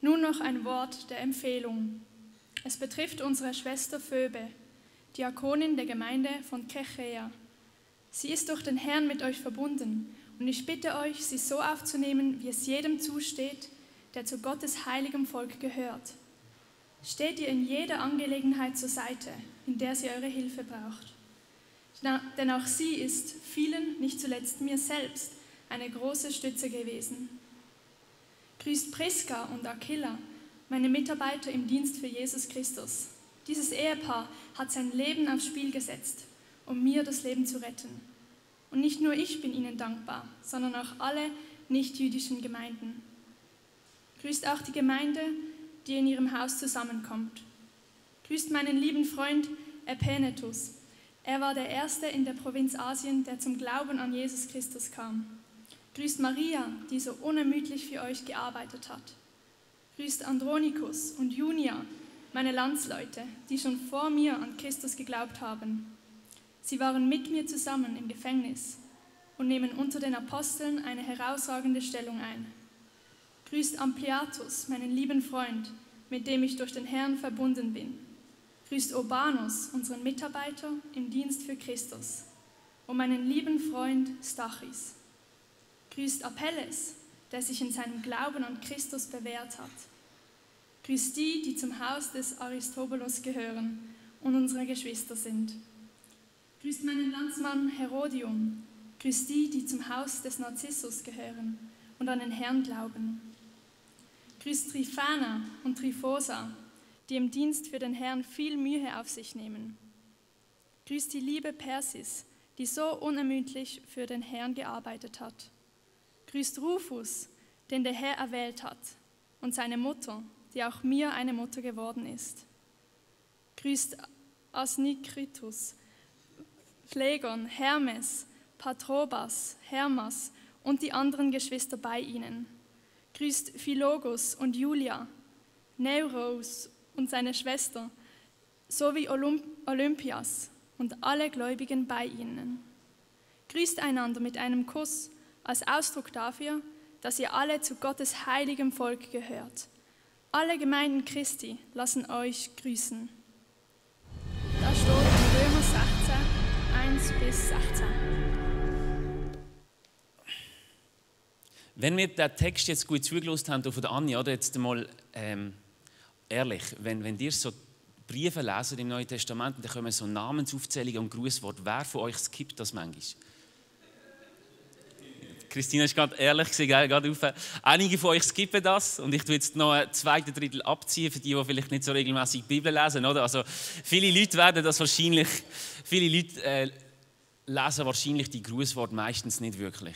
Nun noch ein Wort der Empfehlung. Es betrifft unsere Schwester Phoebe, Diakonin der Gemeinde von Kechea. Sie ist durch den Herrn mit euch verbunden und ich bitte euch, sie so aufzunehmen, wie es jedem zusteht, der zu Gottes heiligem Volk gehört. Steht ihr in jeder Angelegenheit zur Seite, in der sie eure Hilfe braucht. Denn auch sie ist vielen, nicht zuletzt mir selbst, eine große Stütze gewesen. Grüßt Priska und Aquila, meine Mitarbeiter im Dienst für Jesus Christus. Dieses Ehepaar hat sein Leben aufs Spiel gesetzt, um mir das Leben zu retten. Und nicht nur ich bin ihnen dankbar, sondern auch alle nicht-jüdischen Gemeinden. Grüßt auch die Gemeinde, die in ihrem Haus zusammenkommt. Grüßt meinen lieben Freund Epenetus. Er war der Erste in der Provinz Asien, der zum Glauben an Jesus Christus kam. Grüßt Maria, die so unermüdlich für euch gearbeitet hat. Grüßt Andronikus und Junia, meine Landsleute, die schon vor mir an Christus geglaubt haben. Sie waren mit mir zusammen im Gefängnis und nehmen unter den Aposteln eine herausragende Stellung ein. Grüßt Ampliatus, meinen lieben Freund, mit dem ich durch den Herrn verbunden bin. Grüßt Urbanus, unseren Mitarbeiter im Dienst für Christus, und meinen lieben Freund Stachys. Grüßt Apelles, der sich in seinem Glauben an Christus bewährt hat. Grüßt die, die zum Haus des Aristobulus gehören und unsere Geschwister sind. Grüßt meinen Landsmann Herodion. Grüßt die, die zum Haus des Narzissus gehören und an den Herrn glauben. Grüßt Tryphena und Tryphosa, die im Dienst für den Herrn viel Mühe auf sich nehmen. Grüßt die liebe Persis, die so unermüdlich für den Herrn gearbeitet hat. Grüßt Rufus, den der Herr erwählt hat, und seine Mutter, die auch mir eine Mutter geworden ist. Grüßt Asnikritus, Phlegon, Hermes, Patrobas, Hermas und die anderen Geschwister bei ihnen. Grüßt Philogus und Julia, Neuros und seine Schwester, sowie Olympias und alle Gläubigen bei ihnen. Grüßt einander mit einem Kuss, als Ausdruck dafür, dass ihr alle zu Gottes heiligem Volk gehört. Alle Gemeinden Christi lassen euch grüßen. Da steht in Römer 16, 1-16. Wenn wir den Text jetzt gut zugelassen haben, von der Anja, oder jetzt mal ehrlich, wenn ihr so Briefe lesen im Neuen Testament, dann kommen so Namensaufzählungen und Grußworte. Wer von euch skippt das manchmal? Christina ist gerade ehrlich gewesen, gerade auf. Einige von euch skippen das und ich tue jetzt noch ein zweites Drittel abziehen für die vielleicht nicht so regelmäßig die Bibel lesen, oder? Also viele Leute lesen wahrscheinlich die Grußworte meistens nicht wirklich.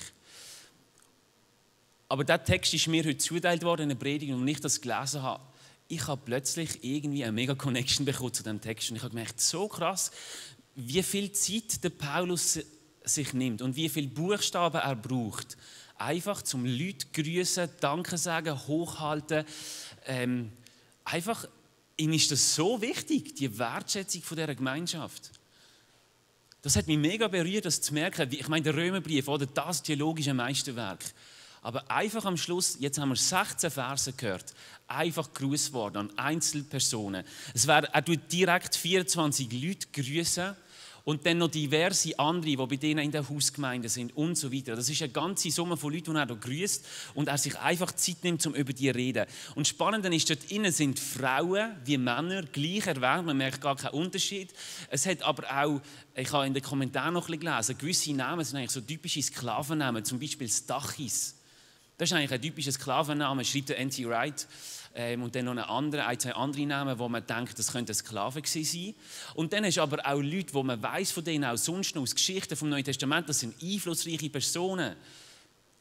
Aber dieser Text ist mir heute zugeteilt worden in der Predigt und als ich das gelesen habe, ich habe plötzlich irgendwie eine mega Connection bekommen zu diesem Text und ich habe gemerkt, so krass, wie viel Zeit der Paulus sich nimmt und wie viele Buchstaben er braucht, einfach zum Leute grüßen, Danke sagen, hochhalten. Einfach, ihm ist das so wichtig, die Wertschätzung von dieser Gemeinschaft. Das hat mich mega berührt, das zu merken. Ich meine, der Römerbrief, oder das theologische Meisterwerk. Aber einfach am Schluss, jetzt haben wir 16 Verse gehört, einfach Grußworte an Einzelpersonen. Er tut direkt 24 Leute grüßen. Und dann noch diverse andere, die bei denen in der Hausgemeinde sind und so weiter. Das ist eine ganze Summe von Leuten, die er hier grüßt und er sich einfach Zeit nimmt, um über die zu reden. Und spannend ist, dort innen sind Frauen wie Männer gleich erwähnt, man merkt gar keinen Unterschied. Es hat aber auch, ich habe in den Kommentaren noch ein bisschen gelesen, gewisse Namen sind eigentlich so typische Sklavennamen, zum Beispiel Stachys. Das ist eigentlich ein typischer Sklavenname, schreibt der N.T. Wright. Und dann noch ein, zwei andere Namen, wo man denkt, das könnte ein Sklave sein. Und dann hast du aber auch Leute, wo man weiss von denen auch sonst noch aus Geschichten vom Neuen Testament, das sind einflussreiche Personen,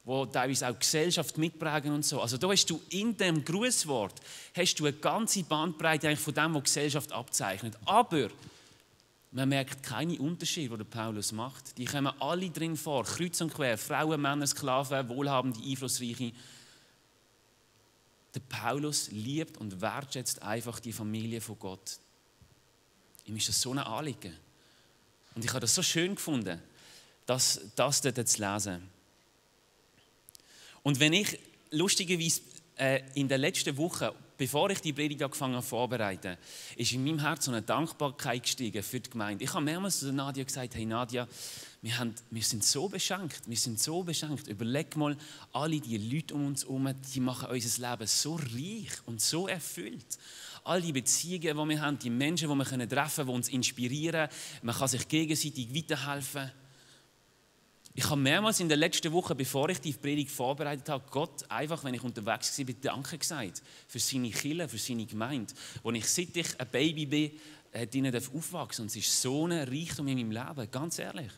die teilweise auch Gesellschaft mitprägen und so. Also da hast du in dem Grußwort hast du eine ganze Bandbreite eigentlich von dem, was Gesellschaft abzeichnet. Aber man merkt keine Unterschiede, die der Paulus macht. Die kommen alle drin vor, kreuz und quer, Frauen, Männer, Sklaven, wohlhabende, einflussreiche. Der Paulus liebt und wertschätzt einfach die Familie von Gott. Ihm ist das so ein Anliegen. Und ich habe das so schön gefunden, das dort zu lesen. Und wenn ich lustigerweise in den letzten Wochen, bevor ich die Predigt angefangen habe vorzubereiten, ist in meinem Herzen so eine Dankbarkeit gestiegen für die Gemeinde. Ich habe mehrmals zu Nadia gesagt, hey Nadia, wir sind so beschenkt, Überleg mal, alle die Leute um uns herum, die machen unser Leben so reich und so erfüllt. All die Beziehungen, die wir haben, die Menschen, die wir treffen können, die uns inspirieren, man kann sich gegenseitig weiterhelfen. Ich habe mehrmals in den letzten Wochen, bevor ich die Predigt vorbereitet habe, Gott einfach, wenn ich unterwegs war, Danke gesagt für seine Kirche, für seine Gemeinde. Wo ich, seit ich ein Baby bin, ihnen aufwachsen. Und es ist so ein Reichtum in meinem Leben, ganz ehrlich.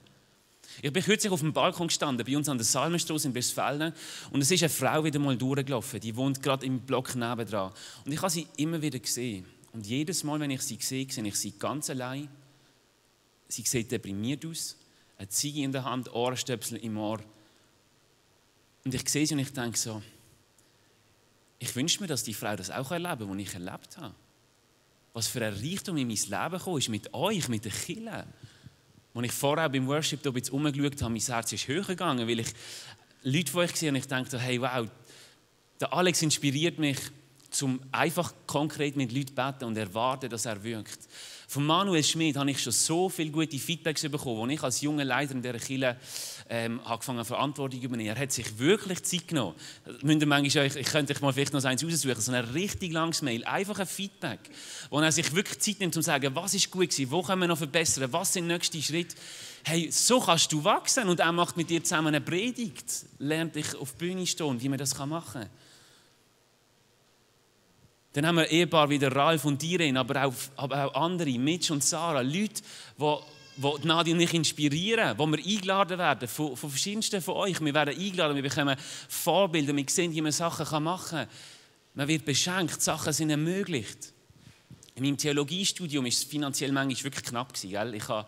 Ich bin kürzlich auf dem Balkon gestanden, bei uns an der Salmenstrasse in Westfalen, und es ist eine Frau wieder mal durchgelaufen, die wohnt gerade im Block nebendran. Und ich habe sie immer wieder gesehen. Und jedes Mal, wenn ich sie sehe ich sie ganz allein. Sie sieht deprimiert aus, eine Ziege in der Hand, Ohrenstöpsel im Ohr. Und ich sehe sie und ich denke so, ich wünsche mir, dass die Frau das auch erleben kann, was ich erlebt habe. Was für ein Reichtum in mein Leben gekommen ist, mit euch, mit der Kirche. Als ich vorher beim Worship ein bisschen rumgeschaut habe, mein Herz ist höher gegangen, weil ich Leute von euch sehe und ich denke, hey, wow, der Alex inspiriert mich, um einfach konkret mit Leuten zu beten und erwarten, dass er wirkt. Von Manuel Schmid habe ich schon so viele gute Feedbacks bekommen, als ich als junger Leiter in dieser Kirche angefangen Verantwortung zu übernehmen. Er hat sich wirklich Zeit genommen. Ich könnte euch mal vielleicht noch eins raussuchen, so ein richtig langes Mail, einfach ein Feedback, wo er sich wirklich Zeit nimmt, um zu sagen, was ist gut gewesen, wo können wir noch verbessern, was sind die nächsten Schritte. Hey, so kannst du wachsen, und er macht mit dir zusammen eine Predigt, lernt dich auf die Bühne stehen, wie man das machen kann. Dann haben wir ein Ehepaar wie der Ralf und Irene, aber auch andere, Mitch und Sarah, Leute, die Nadia und ich inspirieren, wo wir eingeladen werden von verschiedensten von euch. Wir werden eingeladen, wir bekommen Vorbilder, wir sehen, wie man Sachen machen kann. Man wird beschenkt, Sachen sind ermöglicht. In meinem Theologiestudium war es finanziell manchmal wirklich knapp gewesen, gell? Ich habe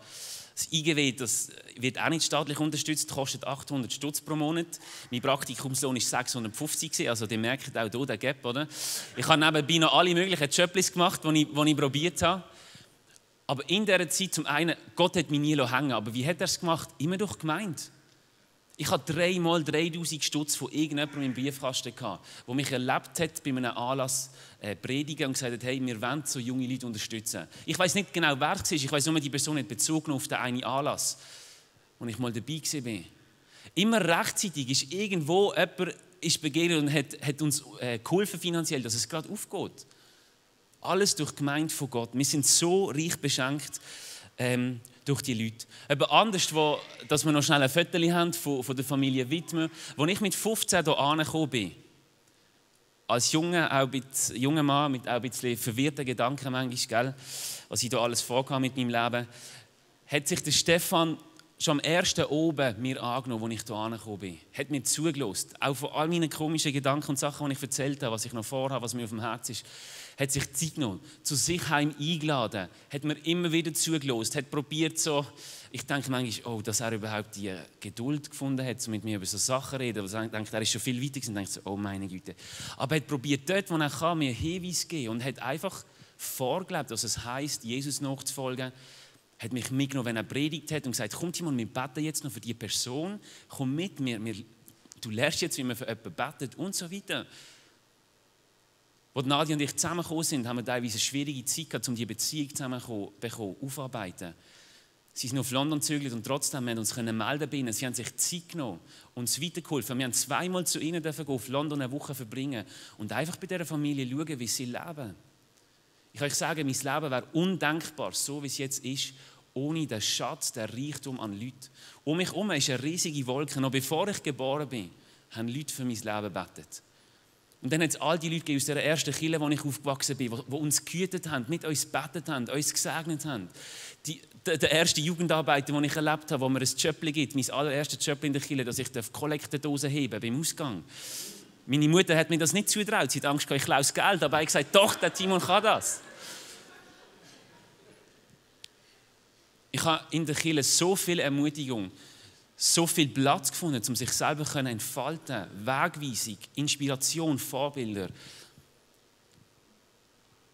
das IGW, das wird auch nicht staatlich unterstützt, kostet 800 Stutz pro Monat. Mein Praktikumslohn war 650, also ihr merkt auch hier den Gap, oder? Ich habe nebenbei noch alle möglichen Jobs gemacht, die ich probiert habe. Aber in dieser Zeit, zum einen, Gott hat mich nie hängen, aber wie hat er es gemacht? Immer durch Gemeinde. Ich hatte 3-mal 3000 Stutz von irgendjemandem im Briefkasten gehabt, der mich erlebt hat bei einem Anlass predigen und gesagt hat, hey, wir wollen so junge Leute unterstützen. Ich weiß nicht genau, wer es war, ich weiß nur, die Person hat bezogen auf den einen Anlass, wo ich mal dabei war. Immer rechtzeitig ist irgendwo jemand begegnet und hat uns geholfen finanziell, dass es gerade aufgeht. Alles durch die Gemeinde von Gott. Wir sind so reich beschenkt durch die Leute. Aber anders, dass wir noch schnell ein Foto haben von der Familie Wittmer, als ich mit 15 hier angekommen bin. Als junger Mann mit auch ein bisschen verwirrten Gedanken manchmal, gell, was ich da alles vorhabe mit meinem Leben, hat sich der Stefan schon am ersten oben mir angenommen, als ich hier angekommen bin. Hat mir zugelassen. Auch von all meinen komischen Gedanken und Sachen, die ich erzählt habe, was ich noch vorhabe, was mir auf dem Herzen ist. Hat sich Zeit genommen, zu sich heim eingeladen, hat mir immer wieder zugelassen, hat probiert so, ich denke manchmal, dass er überhaupt die Geduld gefunden hat, so mit mir über so Sachen zu reden, ich denke, er ist schon viel weiter gewesen, und denke so, oh meine Güte. Aber er hat probiert dort, wo er kann, mir Hinweise geben und hat einfach vorgelebt, was es heisst, Jesus nachzufolgen, hat mich mitgenommen, wenn er predigt hat und gesagt, komm Timon, wir beten jetzt noch für die Person, komm mit mir, du lernst jetzt, wie man für jemanden betet und so weiter. Als Nadia und ich zusammengekommen sind, haben wir teilweise eine schwierige Zeit gehabt, um die Beziehung zusammenzubekommen, aufarbeiten. Sie sind auf London gezögert und trotzdem haben wir uns melden bei ihnen. Sie haben sich Zeit genommen, uns weitergeholfen. Wir haben 2-mal zu ihnen gehen, auf London eine Woche verbringen und einfach bei dieser Familie schauen, wie sie leben. Ich kann euch sagen, mein Leben wäre undenkbar, so wie es jetzt ist, ohne den Schatz, den Reichtum an Leuten. Um mich herum ist eine riesige Wolke. Noch bevor ich geboren bin, haben Leute für mein Leben gebetet. Und dann hat es all die Leute aus der ersten Kirche, wo ich aufgewachsen bin, die uns gehütet haben, mit uns gebetet haben, uns gesegnet haben. Der erste Jugendarbeiter, den ich erlebt habe, wo mir ein Jöppli gibt, mein allererstes Jöppli in der Kirche, dass ich die Kollektendosen heben beim Ausgang. Meine Mutter hat mir das nicht zugetraut. Sie hat Angst gehabt, ich klaue das Geld. Aber ich habe gesagt, doch, der Timon kann das. Ich habe in der Kirche so viel Ermutigung, so viel Platz gefunden, um sich selber zu entfalten, Wegweisung, Inspiration, Vorbilder.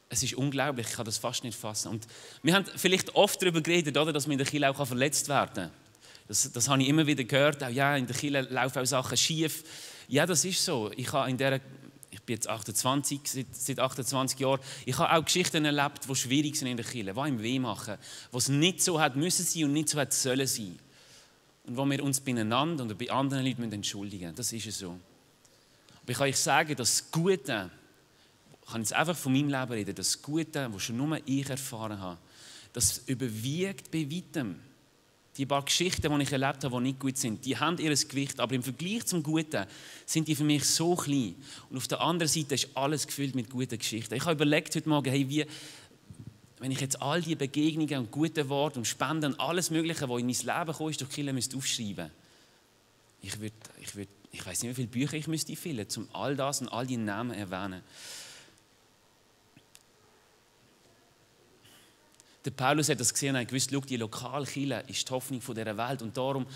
Es ist unglaublich, ich kann das fast nicht fassen. Und wir haben vielleicht oft darüber geredet, oder, dass man in der Kirche auch verletzt werden kann. Das habe ich immer wieder gehört. Auch, ja, in der Kirche laufen auch Sachen schief. Ja, das ist so. Ich bin bin jetzt 28, seit 28 Jahren. Ich habe auch Geschichten erlebt, die schwierig sind in der Kirche, die einem weh machen, wo es nicht so hat müssen sein und nicht so hat sollen sein. Und wo wir uns beieinander oder bei anderen Leuten entschuldigen müssen. Das ist es so. Aber ich kann euch sagen, das Gute, ich kann jetzt einfach von meinem Leben reden, das Gute, das schon nur ich erfahren habe, das überwiegt bei weitem. Die paar Geschichten, die ich erlebt habe, die nicht gut sind, die haben ihr Gewicht, aber im Vergleich zum Guten sind die für mich so klein. Und auf der anderen Seite ist alles gefüllt mit guten Geschichten. Ich habe überlegt heute Morgen, hey, wenn ich jetzt all die Begegnungen und guten Worte und Spenden und alles Mögliche, was in mein Leben gekommen ist, durch die Kirche aufschreiben müsste, ich weiß nicht, wie viele Bücher ich müsste füllen, um all das und all die Namen zu erwähnen. Der Paulus hat das gesehen und hat gewusst, schau, die Lokalkirche ist die Hoffnung dieser Welt und darum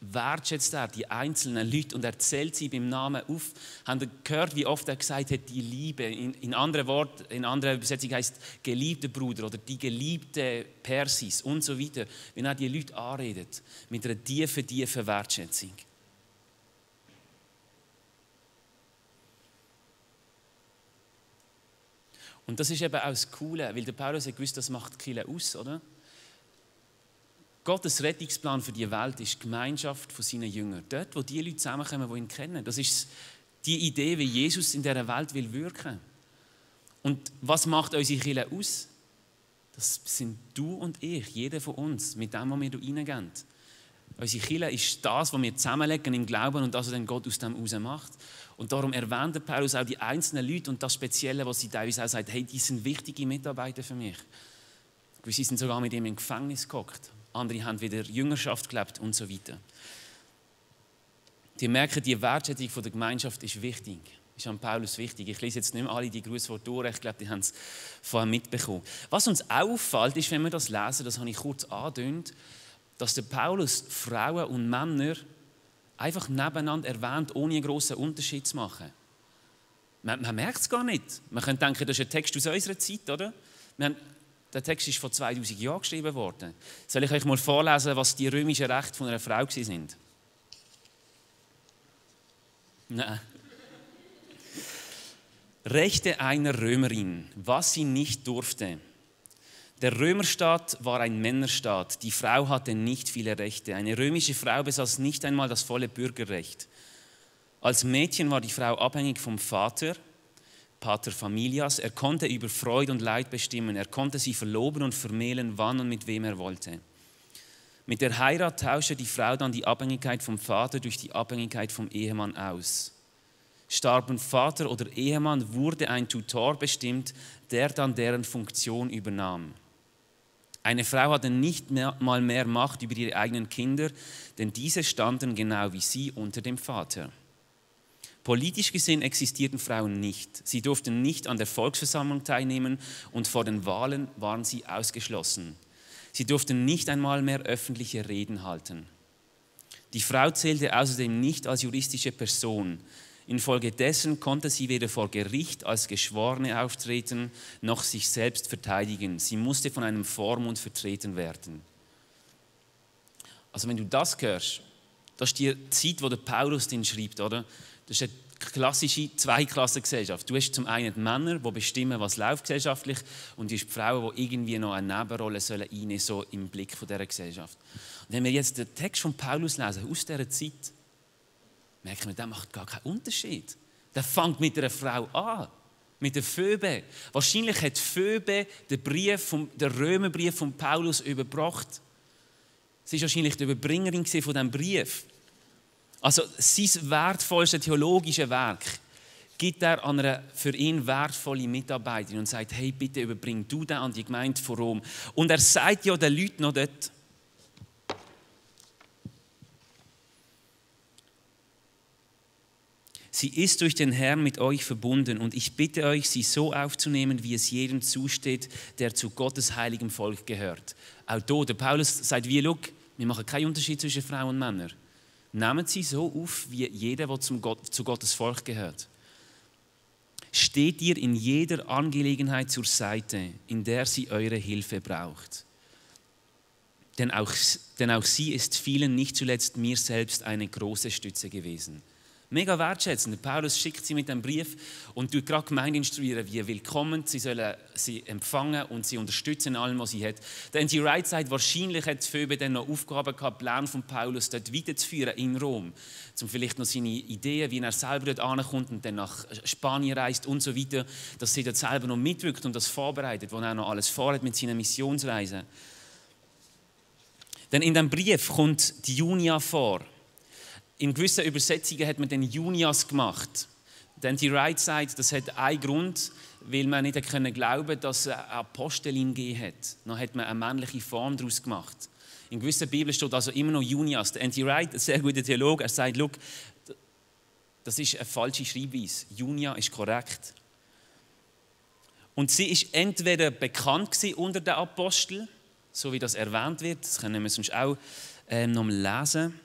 wertschätzt er die einzelnen Leute und er zählt sie beim Namen auf. Habt ihr gehört, wie oft er gesagt hat, die Liebe, in anderen Worten, in anderer Übersetzung heißt geliebter Bruder oder die geliebte Persis und so weiter, wenn er die Leute anredet, mit einer tiefen Wertschätzung. Und das ist eben auch das Coole, weil der Paulus hat gewusst, das macht die Kirche aus, oder? Gottes Rettungsplan für die Welt ist die Gemeinschaft von seinen Jüngern. Dort, wo die Leute zusammenkommen, die ihn kennen. Das ist die Idee, wie Jesus in dieser Welt will wirken. Und was macht unsere Kirche aus? Das sind du und ich, jeder von uns, mit dem, was wir hier reingehen. Unsere Kirche ist das, was wir zusammenlegen im Glauben und das, was dann Gott aus dem heraus macht. Und darum erwähnt der Paulus auch die einzelnen Leute und das Spezielle, was sie teilweise auch sagt, hey, die sind wichtige Mitarbeiter für mich. Sie sind sogar mit ihm im Gefängnis gehockt. Andere haben wieder Jüngerschaft gelebt und so weiter. Die merken, die Wertschätzung der Gemeinschaft ist wichtig. Ist an Paulus wichtig. Ich lese jetzt nicht mehr alle die Grußworte durch. Ich glaube, die haben es vorher mitbekommen. Was uns auch auffällt, ist, wenn wir das lesen, das habe ich kurz angedeutet, dass der Paulus Frauen und Männer einfach nebeneinander erwähnt, ohne einen grossen Unterschied zu machen. Man merkt es gar nicht. Man könnte denken, das ist ein Text aus unserer Zeit, oder? Der Text ist vor 2000 Jahren geschrieben worden. Soll ich euch mal vorlesen, was die römischen Rechte von einer Frau waren? Nein. Rechte einer Römerin, was sie nicht durfte. Der Römerstaat war ein Männerstaat. Die Frau hatte nicht viele Rechte. Eine römische Frau besaß nicht einmal das volle Bürgerrecht. Als Mädchen war die Frau abhängig vom Vater, Pater Familias. Er konnte über Freude und Leid bestimmen. Er konnte sie verloben und vermählen, wann und mit wem er wollte. Mit der Heirat tauschte die Frau dann die Abhängigkeit vom Vater durch die Abhängigkeit vom Ehemann aus. Starben Vater oder Ehemann, wurde ein Tutor bestimmt, der dann deren Funktion übernahm. Eine Frau hatte nicht mal mehr Macht über ihre eigenen Kinder, denn diese standen genau wie sie unter dem Vater. Politisch gesehen existierten Frauen nicht. Sie durften nicht an der Volksversammlung teilnehmen und vor den Wahlen waren sie ausgeschlossen. Sie durften nicht einmal mehr öffentliche Reden halten. Die Frau zählte außerdem nicht als juristische Person. Infolgedessen konnte sie weder vor Gericht als Geschworene auftreten, noch sich selbst verteidigen. Sie musste von einem Vormund vertreten werden. Also wenn du das hörst, das ist die Zeit, wo der Paulus den schreibt, oder? Das ist eine klassische Zweiklassengesellschaft. Du hast zum einen die Männer, die bestimmen, was läuft gesellschaftlich, und du hast die Frauen, die irgendwie noch eine Nebenrolle einnehmen sollen, so im Blick von dieser Gesellschaft. Und wenn wir jetzt den Text von Paulus lesen, aus dieser Zeit, merken wir, der macht gar keinen Unterschied. Der fängt mit einer Frau an, mit der Phoebe. Wahrscheinlich hat Phoebe den Römerbrief von Paulus überbracht. Sie war wahrscheinlich die Überbringerin von diesem Brief. Also sein wertvollstes theologisches Werk gibt er an eine für ihn wertvolle Mitarbeiterin und sagt, hey, bitte überbring du den an die Gemeinde von Rom. Und er sagt ja den Leuten noch dort, sie ist durch den Herrn mit euch verbunden und ich bitte euch, sie so aufzunehmen, wie es jedem zusteht, der zu Gottes heiligem Volk gehört. Auch hier, der Paulus sagt, wir machen keinen Unterschied zwischen Frauen und Männern. Nehmt sie so auf, wie jeder, der zu Gottes Volk gehört. Steht ihr in jeder Angelegenheit zur Seite, in der sie eure Hilfe braucht. Denn auch sie ist vielen, nicht zuletzt mir selbst, eine große Stütze gewesen. Mega wertschätzend. Der Paulus schickt sie mit dem Brief und tut gerade Gemeinde instruieren, wie willkommen sie sollen sie empfangen und sie unterstützen in allem, was sie hat. Der N.T. Wright sagt, wahrscheinlich hat Phoebe dann noch Aufgaben gehabt, Pläne von Paulus dort weiterzuführen in Rom, um vielleicht noch seine Ideen, wie er selber dort ankommt und dann nach Spanien reist und so weiter, dass sie dort selber noch mitwirkt und das vorbereitet, wo er noch alles vorhat mit seinen Missionsreisen. Denn in dem Brief kommt die Junia vor. In gewissen Übersetzungen hat man den Junias gemacht. Denn die Wright sagt, das hat einen Grund, weil man nicht glauben konnte, dass es eine Apostelin gegeben hat. Dann hat man eine männliche Form daraus gemacht. In gewissen Bibeln steht also immer noch Junias. Der N.T. Wright, ein sehr guter Theologe, er sagt, schau, das ist eine falsche Schreibweise. Junia ist korrekt. Und sie ist entweder bekannt gewesen unter den Aposteln, so wie das erwähnt wird, das können wir sonst auch noch mal lesen.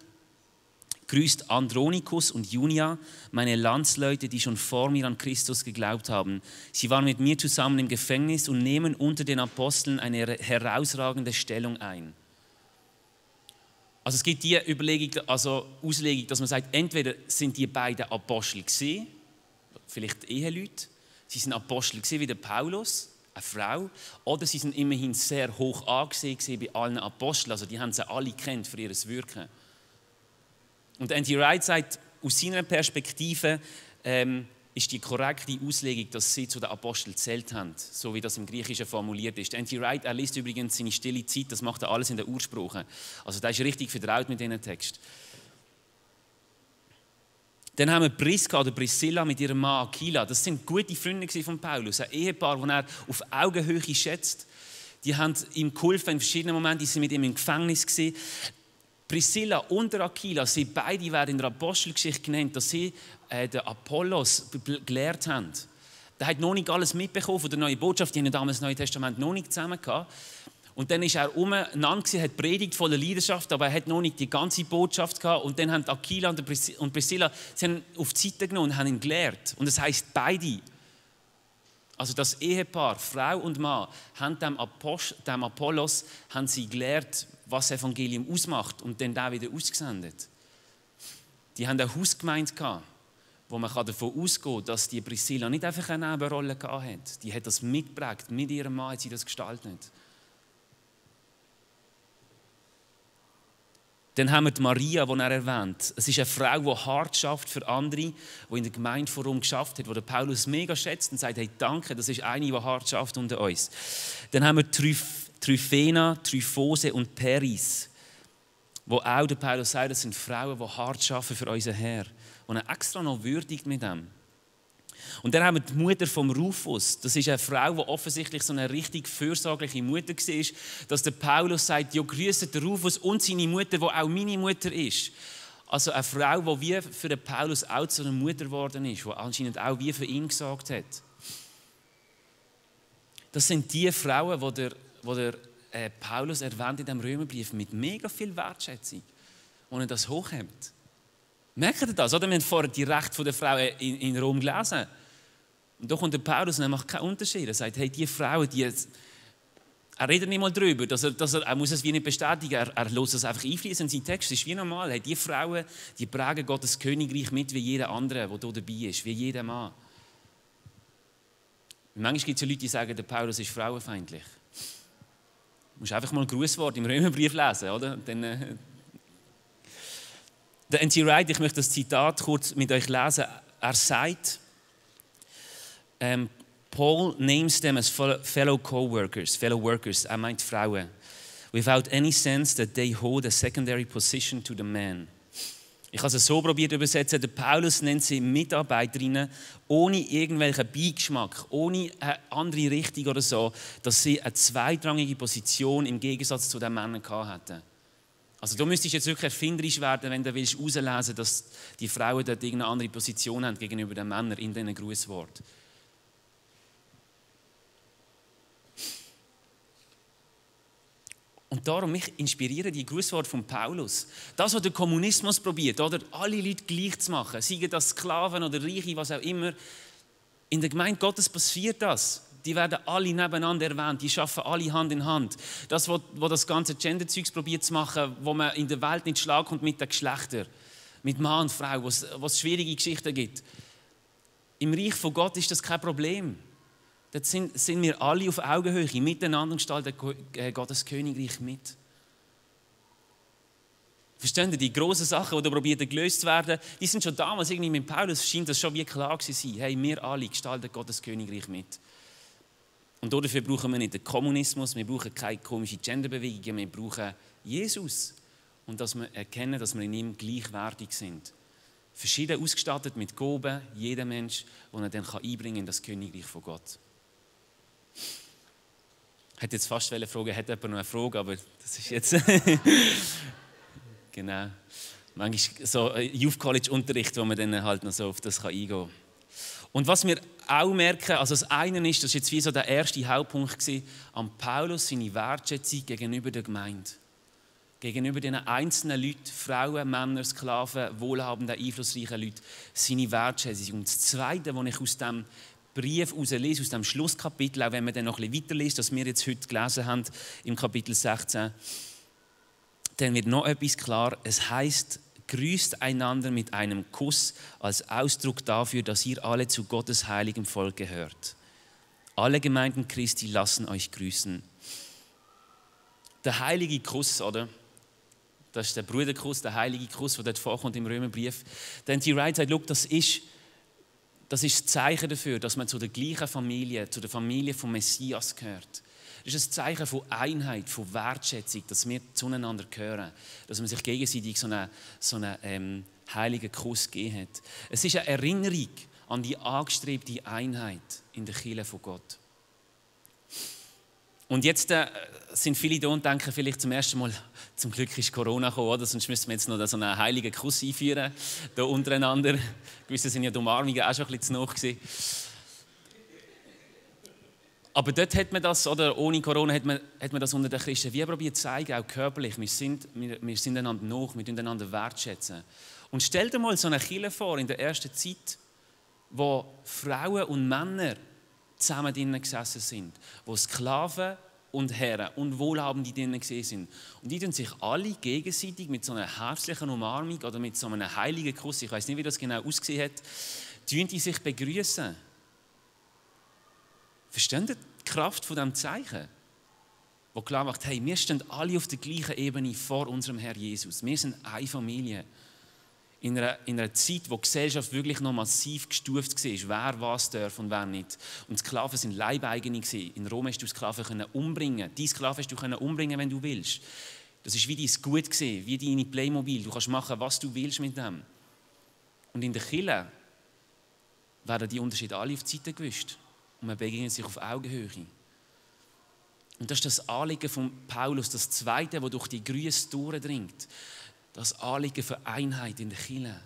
Grüßt Andronikus und Junia, meine Landsleute, die schon vor mir an Christus geglaubt haben. Sie waren mit mir zusammen im Gefängnis und nehmen unter den Aposteln eine herausragende Stellung ein. Also es gibt die Überlegung, also Auslegung, dass man sagt, entweder sind die beiden Apostel gewesen, vielleicht Eheleute, sie sind Apostel gewesen wie der Paulus, eine Frau, oder sie sind immerhin sehr hoch angesehen bei allen Aposteln, also die haben sie alle gekannt für ihr Wirken. Und N.T. Wright sagt, aus seiner Perspektive ist die korrekte Auslegung, dass sie zu den Aposteln gezählt haben, so wie das im Griechischen formuliert ist. N.T. Wright, er liest übrigens seine stille Zeit, das macht er alles in der Ursprache. Also da ist richtig vertraut mit diesem Text. Dann haben wir Priska oder Priscilla mit ihrem Mann Aquila. Das sind gute Freunde von Paulus, ein Ehepaar, das er auf Augenhöhe schätzt. Die haben ihm geholfen in verschiedenen Momenten, die sind mit ihm im Gefängnis gewesen. Priscilla und Aquila, sie beide werden in der Apostelgeschichte genannt, dass sie den Apollos gelehrt haben. Der hat noch nicht alles mitbekommen von der neuen Botschaft, die haben damals das Neue Testament noch nicht zusammen gehabt. Und dann ist er umeinander, hat predigt voller Leidenschaft, aber er hat noch nicht die ganze Botschaft gehabt. Und dann haben Aquila und Priscilla sie haben auf die Seite genommen und haben ihn gelehrt. Und das heisst, beide, also das Ehepaar, Frau und Mann, haben dem Apollos haben sie gelehrt, was das Evangelium ausmacht und dann da wieder ausgesendet. Die haben eine Hausgemeinde gehabt, wo man davon ausgehen kann, dass die Priscilla nicht einfach eine Nebenrolle gehabt hat. Die hat das mitgeprägt, mit ihrem Mann hat sie das gestaltet. Dann haben wir die Maria, die er erwähnt. Es ist eine Frau, die hart schafft für andere, die in der Gemeinde vor Rom geschafft hat, die der Paulus mega schätzt und sagt, hey, danke, das ist eine, die hart schafft unter uns. Dann haben wir Tryphena, Tryphose und Peris, wo auch der Paulus sagt, das sind Frauen, die hart arbeiten für unseren Herr. Und er extra noch würdigt mit dem. Und dann haben wir die Mutter von Rufus. Das ist eine Frau, die offensichtlich so eine richtig fürsorgliche Mutter war, dass der Paulus sagt, ja, grüßet den Rufus und seine Mutter, die auch meine Mutter ist. Also eine Frau, die wie für den Paulus auch zu einer Mutter geworden ist, die anscheinend auch wie für ihn gesagt hat. Das sind die Frauen, die der Paulus erwähnt in dem Römerbrief mit mega viel Wertschätzung, wo er das hochhebt. Merkt ihr das? Oder? Wir haben vorher die Rechte der Frau in Rom gelesen. Und da kommt der Paulus und er macht keinen Unterschied. Er sagt, hey, die Frauen, er redet nicht mal darüber, er muss es wie nicht bestätigen, er lässt es einfach einfließen in seinen Text. Das ist wie normal. Hey, die Frauen, die prägen Gottes Königreich mit wie jeder andere, der hier dabei ist, wie jeder Mann. Manchmal gibt es ja Leute, die sagen, der Paulus ist frauenfeindlich. Du musst einfach mal ein Grußwort im Römerbrief lesen, oder? Dann, der N.T. Wright, ich möchte das Zitat kurz mit euch lesen. Er sagt, Paul names them as fellow co-workers, fellow workers, er meint Frauen, without any sense that they hold a secondary position to the man. Ich habe es so probiert zu übersetzen, der Paulus nennt sie Mitarbeiterinnen ohne irgendwelchen Beigeschmack, ohne eine andere Richtung oder so, dass sie eine zweitrangige Position im Gegensatz zu den Männern hatten. Also du müsstest jetzt wirklich erfinderisch werden, wenn du willst herauslesen, dass die Frauen dort irgendeine andere Position haben gegenüber den Männern in diesen Grußworten. Und darum mich inspirieren die Grußworte von Paulus. Das, was der Kommunismus probiert, oder alle Leute gleich zu machen, seien das Sklaven oder Reiche, was auch immer. In der Gemeinde Gottes passiert das. Die werden alle nebeneinander erwähnt, die arbeiten alle Hand in Hand. Das, was das ganze Gender-Zeugs probiert zu machen, wo man in der Welt nicht schlag kommt mit den Geschlechtern. mit Mann und Frau, wo es schwierige Geschichten gibt. Im Reich von Gott ist das kein Problem. Dort sind wir alle auf Augenhöhe, miteinander und gestalten Gottes Königreich mit. Verstehen Sie, die grossen Sachen, die da probieren gelöst zu werden, die sind schon damals irgendwie mit Paulus, scheint das schon wie klar zu sein. Hey, wir alle gestalten Gottes Königreich mit. Und dafür brauchen wir nicht den Kommunismus, wir brauchen keine komischen Genderbewegungen, wir brauchen Jesus. Und dass wir erkennen, dass wir in ihm gleichwertig sind. Verschieden ausgestattet mit Gaben, jeder Mensch, den er dann einbringen kann in das Königreich von Gott. Ich hätte jetzt fast fragen, hat jemand noch eine Frage, aber das ist jetzt... Genau. Manchmal so Youth College Unterricht, wo man dann halt noch so auf das eingehen kann. Und was wir auch merken, also das eine ist, das war jetzt wie so der erste Hauptpunkt gewesen, an Paulus seine Wertschätzung gegenüber der Gemeinde. Gegenüber den einzelnen Leuten, Frauen, Männer, Sklaven, wohlhabende, einflussreiche Leute, seine Wertschätzung. Und das Zweite, was ich aus diesem Brief herauslese, aus dem Schlusskapitel, auch wenn man dann noch ein bisschen weiterliest, das wir jetzt heute gelesen haben, im Kapitel 16, dann wird noch etwas klar. Es heißt, grüßt einander mit einem Kuss als Ausdruck dafür, dass ihr alle zu Gottes heiligem Volk gehört. Alle Gemeinden Christi lassen euch grüßen. Der heilige Kuss, oder? Das ist der Bruderkuss, der heilige Kuss, der dort vorkommt im Römerbrief. Denn die Wright sagt, das ist das Zeichen dafür, dass man zu der gleichen Familie, zu der Familie vom Messias gehört. Das ist ein Zeichen von Einheit, von Wertschätzung, dass wir zueinander gehören, dass man sich gegenseitig so einen heiligen Kuss gegeben hat. Es ist eine Erinnerung an die angestrebte Einheit in der Kirche von Gott. Und jetzt sind viele da und denken vielleicht zum ersten Mal, zum Glück ist Corona gekommen, oder? Sonst müssten wir jetzt noch so einen heiligen Kuss einführen, da untereinander. Gewisse sind ja die Umarmungen auch schon ein bisschen zu nahe gewesen. Aber dort hat man das, oder ohne Corona hat man das unter den Christen wie probiert zu zeigen, auch körperlich. Wir sind einander nach, wir einander wertschätzen. Und stell dir mal so eine Kirche vor in der ersten Zeit, wo Frauen und Männer zusammen drinnen gesessen sind, wo Sklaven und Herren und Wohlhabende drinnen gesehen sind. Und die tun sich alle gegenseitig mit so einer herzlichen Umarmung oder mit so einem heiligen Kuss, ich weiß nicht, wie das genau ausgesehen hat, tun die sich begrüßen. Versteht ihr die Kraft von diesem Zeichen? Wo klar macht, hey, wir stehen alle auf der gleichen Ebene vor unserem Herr Jesus. Wir sind eine Familie. In einer Zeit, wo die Gesellschaft wirklich noch massiv gestuft war, wer was darf und wer nicht. Und die Sklaven waren Leibeigene. In Rom hast du Sklaven umbringen. Die Sklaven hast du umbringen, wenn du willst. Das war wie dein Gut, wie deine Playmobil. Du kannst machen, was du willst mit dem. Und in der Kirche werden die Unterschiede alle auf die Seite gewischt. Und man begegnet sich auf Augenhöhe. Und das ist das Anliegen von Paulus, das Zweite, das durch die Grüße durchdringt. Das Anliegen für Einheit in der Kirche.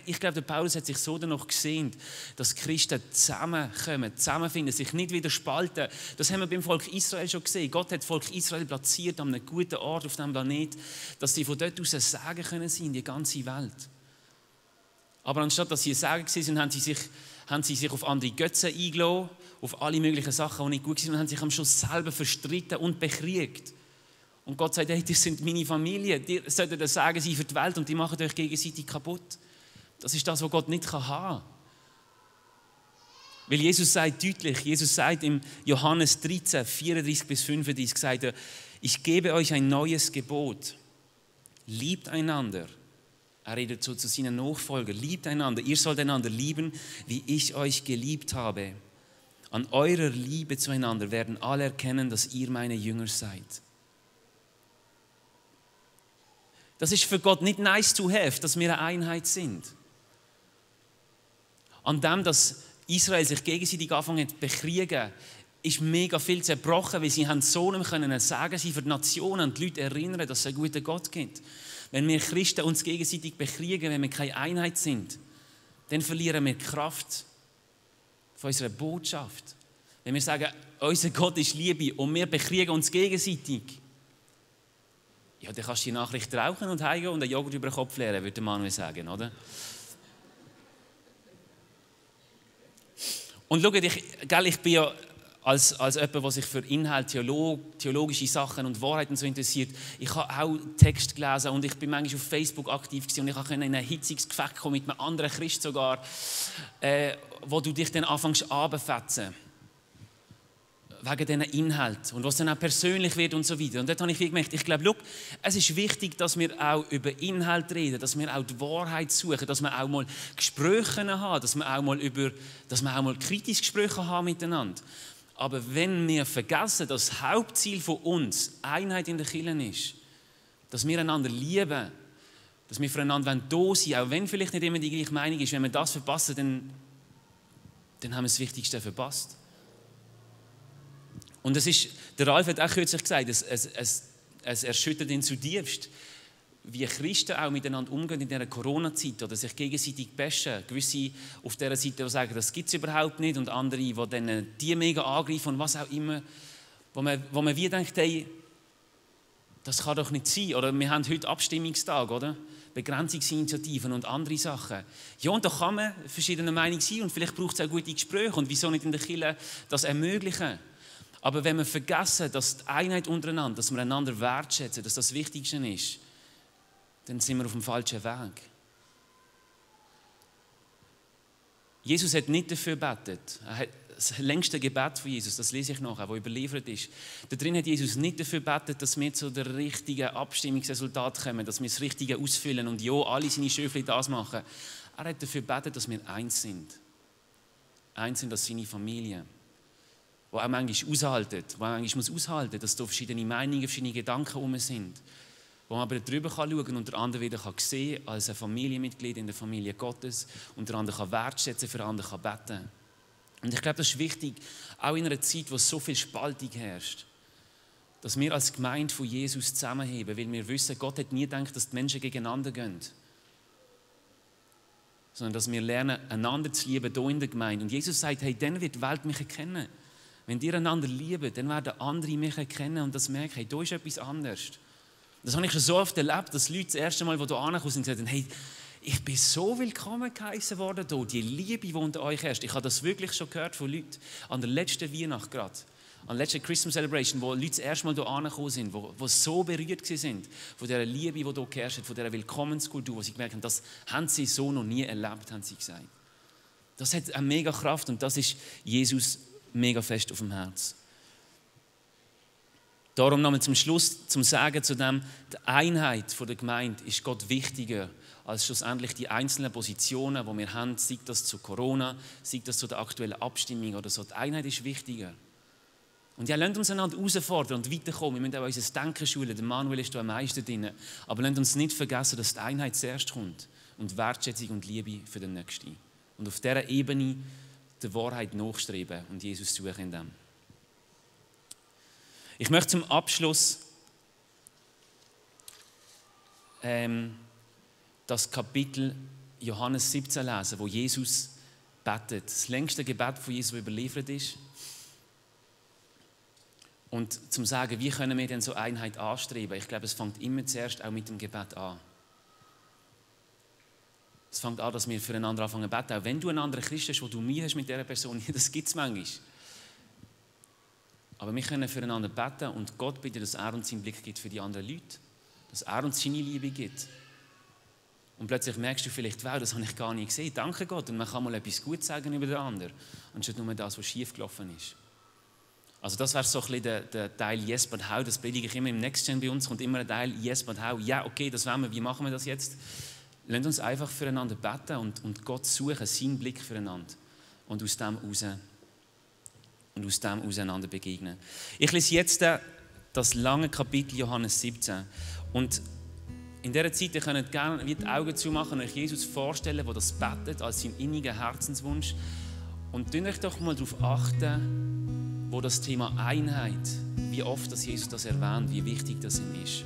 Ich glaube, der Paulus hat sich so danach gesehnt, dass Christen zusammenkommen, zusammenfinden, sich nicht wieder spalten. Das haben wir beim Volk Israel schon gesehen. Gott hat das Volk Israel platziert an einem guten Ort auf diesem Planet, dass sie von dort aus sagen können in die ganze Welt. Aber anstatt dass sie sagen waren, haben sie sich auf andere Götzen eingeladen, auf alle möglichen Sachen, die nicht gut waren, und haben sich am Schluss selber verstritten und bekriegt. Und Gott sagt, hey, das sind meine Familie, die sollten das sagen sie für die Welt und die machen euch gegenseitig kaputt. Das ist das, was Gott nicht haben kann. Weil Jesus sagt deutlich, Jesus sagt im Johannes 13, 34 bis 35, sagt er, ich gebe euch ein neues Gebot, liebt einander. Er redet so zu seinen Nachfolgern, liebt einander, ihr sollt einander lieben, wie ich euch geliebt habe. An eurer Liebe zueinander werden alle erkennen, dass ihr meine Jünger seid. Das ist für Gott nicht nice to have, dass wir eine Einheit sind. An dem, dass Israel sich gegenseitig angefangen hat zu bekriegen, ist mega viel zerbrochen, weil sie so nicht mehr sagen, sie für die Nationen und die Leute erinnern, dass es einen guten Gott gibt. Wenn wir Christen uns gegenseitig bekriegen, wenn wir keine Einheit sind, dann verlieren wir die Kraft von unserer Botschaft. Wenn wir sagen, unser Gott ist Liebe und wir bekriegen uns gegenseitig, ja, dann kannst du die Nachricht rauchen und heimgehen und einen Joghurt über den Kopf leeren, würde Manuel sagen, oder? Und schau, ich bin ja als jemand, der sich für Inhalt, theologische Sachen und Wahrheiten so interessiert. Ich habe auch Text gelesen und ich bin manchmal auf Facebook aktiv gewesen und ich konnte in ein hitziges Gefecht kommen mit einem anderen Christ sogar, wo du dich dann anfängst anzufetzen. Wegen diesen Inhalt und was dann auch persönlich wird und so weiter. Und dort habe ich gemerkt, ich glaube, es ist wichtig, dass wir auch über Inhalt reden, dass wir auch die Wahrheit suchen, dass wir auch mal Gespräche haben, dass wir auch mal kritische Gespräche haben miteinander. Aber wenn wir vergessen, dass das Hauptziel von uns Einheit in der Kirche ist, dass wir einander lieben, dass wir füreinander da sein wollen, auch wenn vielleicht nicht immer die gleiche Meinung ist, wenn wir das verpassen, dann haben wir das Wichtigste verpasst. Und der Ralf hat auch kürzlich gesagt, es erschüttert ihn zutiefst, wie Christen auch miteinander umgehen in dieser Corona-Zeit oder sich gegenseitig bashen. Gewisse auf dieser Seite, die sagen, das gibt es überhaupt nicht, und andere, die dann die mega angreifen und was auch immer, wo man wie denkt, hey, das kann doch nicht sein. Oder wir haben heute Abstimmungstag, oder? Begrenzungsinitiativen und andere Sachen. Ja, und da kann man verschiedener Meinung sein und vielleicht braucht es auch gute Gespräche und wieso nicht in der Kirche das ermöglichen. Aber wenn wir vergessen, dass die Einheit untereinander, dass wir einander wertschätzen, dass das Wichtigste ist, dann sind wir auf dem falschen Weg. Jesus hat nicht dafür gebetet. Das längste Gebet von Jesus, das lese ich nachher, das überliefert ist. Da drin hat Jesus nicht dafür gebetet, dass wir zu dem richtigen Abstimmungsresultat kommen, dass wir das Richtige ausfüllen und ja, alle seine Schöfli das machen. Er hat dafür gebetet, dass wir eins sind. Eins sind als seine Familie. Wo auch manchmal aushalten, aushalten, dass da verschiedene Meinungen, verschiedene Gedanken herum sind. Wo man aber darüber schauen kann und der andere wieder sehen kann, als ein Familienmitglied in der Familie Gottes, und der andere kann wertschätzen, für den anderen kann beten. Und ich glaube, das ist wichtig, auch in einer Zeit, wo so viel Spaltung herrscht, dass wir als Gemeinde von Jesus zusammenheben, weil wir wissen, Gott hat nie gedacht, dass die Menschen gegeneinander gehen, sondern dass wir lernen, einander zu lieben hier in der Gemeinde. Und Jesus sagt, hey, dann wird die Welt mich erkennen. Wenn ihr einander liebt, dann werden andere mich erkennen und das merken, hey, da ist etwas anderes. Das habe ich schon so oft erlebt, dass Leute das erste Mal, die hier angekommen sind, gesagt haben, hey, ich bin so willkommen geheißen worden hier, die Liebe, die unter euch herrscht. Ich habe das wirklich schon gehört von Leuten an der letzten Weihnacht gerade, an der letzten Christmas Celebration, wo Leute das erste Mal hier angekommen sind, wo so berührt sind von dieser Liebe, die hier geherrscht hat, von dieser Willkommenskultur, wo sie gemerkt haben, das haben sie so noch nie erlebt, haben sie gesagt. Das hat eine mega Kraft und das ist Jesus mega fest auf dem Herz. Darum nochmal zum Schluss, zum Sagen zu dem, die Einheit der Gemeinde ist Gott wichtiger als schlussendlich die einzelnen Positionen, die wir haben, sei das zu Corona, sei das zu der aktuellen Abstimmung oder so. Die Einheit ist wichtiger. Und ja, lasst uns einander herausfordern und weiterkommen. Wir müssen auch unser Denken schulen. Der Manuel ist da am meisten drin. Aber lasst uns nicht vergessen, dass die Einheit zuerst kommt und Wertschätzung und Liebe für den Nächsten. Und auf dieser Ebene der Wahrheit nachstreben und Jesus suchen in dem. Ich möchte zum Abschluss das Kapitel Johannes 17 lesen, wo Jesus betet. Das längste Gebet von Jesus, das überliefert ist. Und zum sagen, wie können wir denn so Einheit anstreben? Ich glaube, es fängt immer zuerst auch mit dem Gebet an. Es fängt an, dass wir füreinander anfangen zu beten. Auch wenn du einen anderen Christ hast, wo du Mühe hast mit dieser Person, das gibt es manchmal. Aber wir können füreinander beten und Gott bitten, dass er uns seinen Blick gibt für die anderen Leute. Dass er uns seine Liebe gibt. Und plötzlich merkst du vielleicht, wow, das habe ich gar nicht gesehen. Danke Gott. Und man kann mal etwas Gutes sagen über den anderen. Anstatt nur das, was schief gelaufen ist. Also das wäre so ein bisschen der Teil Yes, but how. Das predige ich immer im Next Gen bei uns. Kommt immer ein Teil Yes, but how. Ja, okay, das wollen wir. Wie machen wir das jetzt? Lasst uns einfach füreinander beten und Gott suchen, seinen Blick füreinander. Und aus dem auseinander begegnen. Ich lese jetzt das lange Kapitel Johannes 17. Und in dieser Zeit, ihr könnt gerne die Augen zumachen und euch Jesus vorstellen, der das betet als seinen innigen Herzenswunsch. Und tut euch doch mal darauf achten, wo das Thema Einheit, wie oft das Jesus das erwähnt, wie wichtig das ihm ist.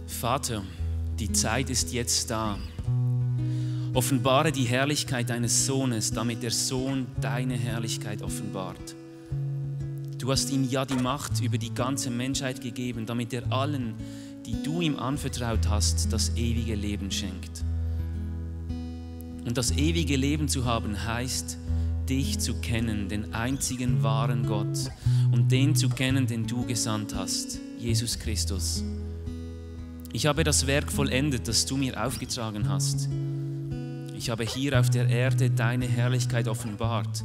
Vater, die Zeit ist jetzt da. Offenbare die Herrlichkeit deines Sohnes, damit der Sohn deine Herrlichkeit offenbart. Du hast ihm ja die Macht über die ganze Menschheit gegeben, damit er allen, die du ihm anvertraut hast, das ewige Leben schenkt. Und das ewige Leben zu haben heißt, dich zu kennen, den einzigen wahren Gott, und den zu kennen, den du gesandt hast, Jesus Christus. Ich habe das Werk vollendet, das du mir aufgetragen hast. Ich habe hier auf der Erde deine Herrlichkeit offenbart.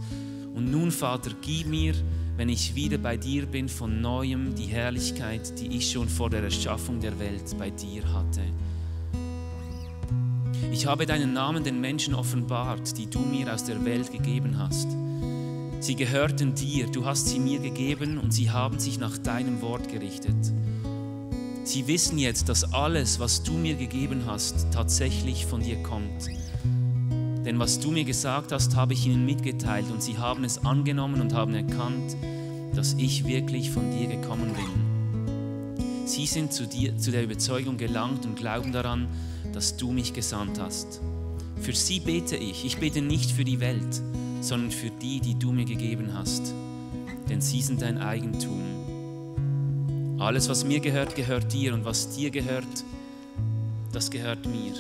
Und nun, Vater, gib mir, wenn ich wieder bei dir bin, von Neuem die Herrlichkeit, die ich schon vor der Erschaffung der Welt bei dir hatte. Ich habe deinen Namen den Menschen offenbart, die du mir aus der Welt gegeben hast. Sie gehörten dir, du hast sie mir gegeben und sie haben sich nach deinem Wort gerichtet. Sie wissen jetzt, dass alles, was du mir gegeben hast, tatsächlich von dir kommt. Denn was du mir gesagt hast, habe ich ihnen mitgeteilt und sie haben es angenommen und haben erkannt, dass ich wirklich von dir gekommen bin. Sie sind zu der Überzeugung gelangt und glauben daran, dass du mich gesandt hast. Für sie bete ich. Ich bete nicht für die Welt, sondern für die, die du mir gegeben hast. Denn sie sind dein Eigentum. Alles, was mir gehört, gehört dir. Und was dir gehört, das gehört mir.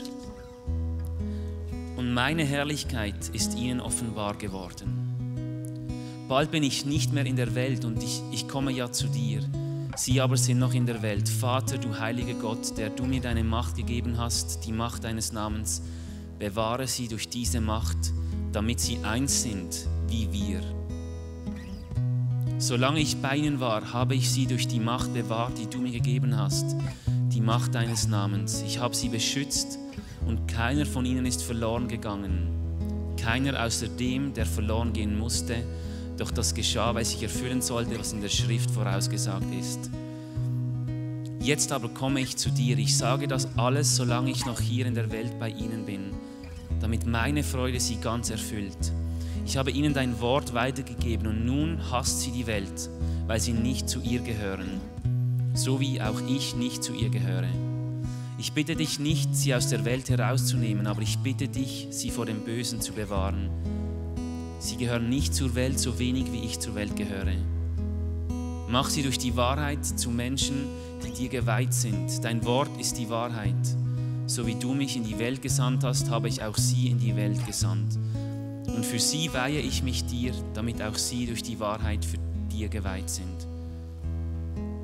Und meine Herrlichkeit ist ihnen offenbar geworden. Bald bin ich nicht mehr in der Welt und ich komme ja zu dir. Sie aber sind noch in der Welt. Vater, du heiliger Gott, der du mir deine Macht gegeben hast, die Macht deines Namens, bewahre sie durch diese Macht, damit sie eins sind wie wir. Solange ich bei ihnen war, habe ich sie durch die Macht bewahrt, die du mir gegeben hast, die Macht deines Namens. Ich habe sie beschützt und keiner von ihnen ist verloren gegangen. Keiner außer dem, der verloren gehen musste, doch das geschah, weil sich erfüllen sollte, was in der Schrift vorausgesagt ist. Jetzt aber komme ich zu dir. Ich sage das alles, solange ich noch hier in der Welt bei ihnen bin, damit meine Freude sie ganz erfüllt. Ich habe ihnen dein Wort weitergegeben und nun hasst sie die Welt, weil sie nicht zu ihr gehören, so wie auch ich nicht zu ihr gehöre. Ich bitte dich nicht, sie aus der Welt herauszunehmen, aber ich bitte dich, sie vor dem Bösen zu bewahren. Sie gehören nicht zur Welt, so wenig wie ich zur Welt gehöre. Mach sie durch die Wahrheit zu Menschen, die dir geweiht sind. Dein Wort ist die Wahrheit. So wie du mich in die Welt gesandt hast, habe ich auch sie in die Welt gesandt. Und für sie weihe ich mich dir, damit auch sie durch die Wahrheit für dir geweiht sind.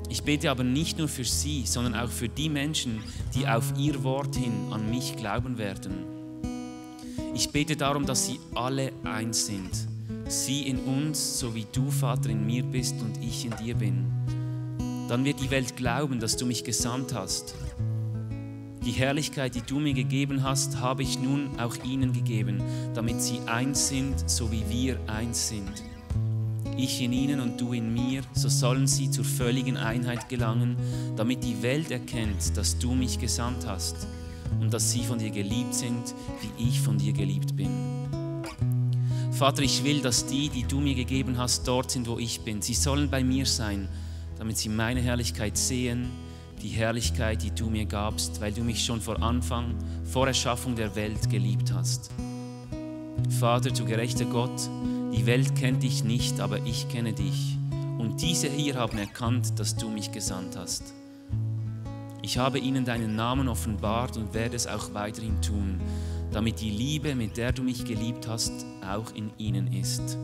Ich bete aber nicht nur für sie, sondern auch für die Menschen, die auf ihr Wort hin an mich glauben werden. Ich bete darum, dass sie alle eins sind. Sie in uns, so wie du, Vater, in mir bist und ich in dir bin. Dann wird die Welt glauben, dass du mich gesandt hast. Die Herrlichkeit, die du mir gegeben hast, habe ich nun auch ihnen gegeben, damit sie eins sind, so wie wir eins sind. Ich in ihnen und du in mir, so sollen sie zur völligen Einheit gelangen, damit die Welt erkennt, dass du mich gesandt hast und dass sie von dir geliebt sind, wie ich von dir geliebt bin. Vater, ich will, dass die du mir gegeben hast, dort sind, wo ich bin. Sie sollen bei mir sein, damit sie meine Herrlichkeit sehen, die Herrlichkeit, die du mir gabst, weil du mich schon vor Erschaffung der Welt geliebt hast. Vater, du gerechter Gott, die Welt kennt dich nicht, aber ich kenne dich. Und diese hier haben erkannt, dass du mich gesandt hast. Ich habe ihnen deinen Namen offenbart und werde es auch weiterhin tun, damit die Liebe, mit der du mich geliebt hast, auch in ihnen ist.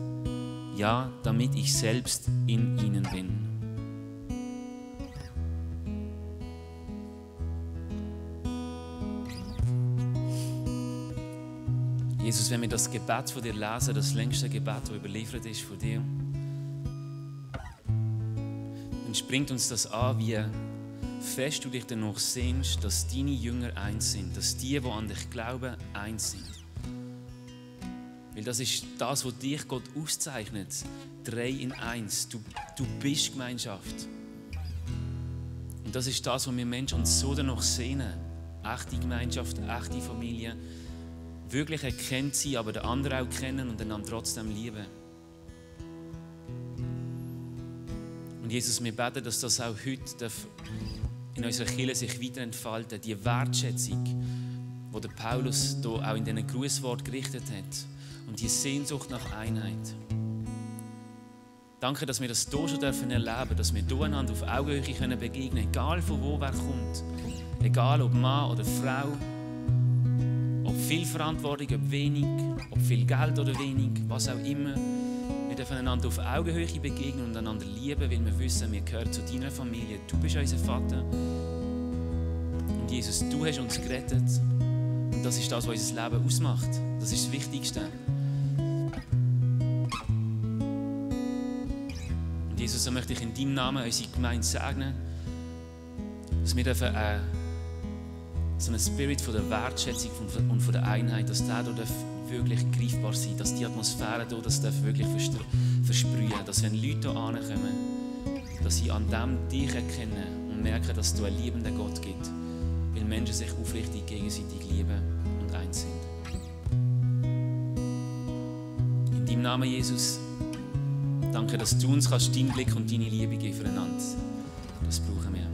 Ja, damit ich selbst in ihnen bin. Jesus, wenn wir das Gebet von dir lesen, das längste Gebet, das überliefert ist von dir, dann springt uns das an, wie fest du dich danach sehnst, dass deine Jünger eins sind, dass die an dich glauben, eins sind. Weil das ist das, was dich Gott auszeichnet. 3 in 1. Du bist Gemeinschaft. Und das ist das, was wir Menschen uns so danach sehnen. Echte Gemeinschaft, echte Familie. Wirklich erkennt sie, aber den anderen auch kennen und einander trotzdem lieben. Und Jesus, wir beten, dass das auch heute in unserer Kirche sich weiterentfaltet. Die Wertschätzung, die der Paulus hier auch in diesen Grußwort gerichtet hat. Und die Sehnsucht nach Einheit. Danke, dass wir das hier schon erleben dürfen, dass wir hier einander auf Augenhöhe begegnen können, egal von wo wer kommt. Egal ob Mann oder Frau, ob viel Verantwortung, ob wenig, ob viel Geld oder wenig, was auch immer. Wir dürfen einander auf Augenhöhe begegnen und einander lieben, weil wir wissen, wir gehören zu deiner Familie. Du bist unser Vater. Und Jesus, du hast uns gerettet. Und das ist das, was unser Leben ausmacht. Das ist das Wichtigste. Und Jesus, so möchte ich in deinem Namen unsere Gemeinde segnen, dass wir dürfen so einen Spirit von der Wertschätzung und von der Einheit, dass der hier wirklich greifbar sein darf, dass die Atmosphäre hier das wirklich versprühen, dass wenn Leute hier ankommen, dass sie an dem dich erkennen und merken, dass du einen liebenden Gott gibt, weil Menschen sich aufrichtig gegenseitig lieben und eins sind. In deinem Namen, Jesus, danke, dass du uns deinen Blick und deine Liebe geben füreinander. Das brauchen wir.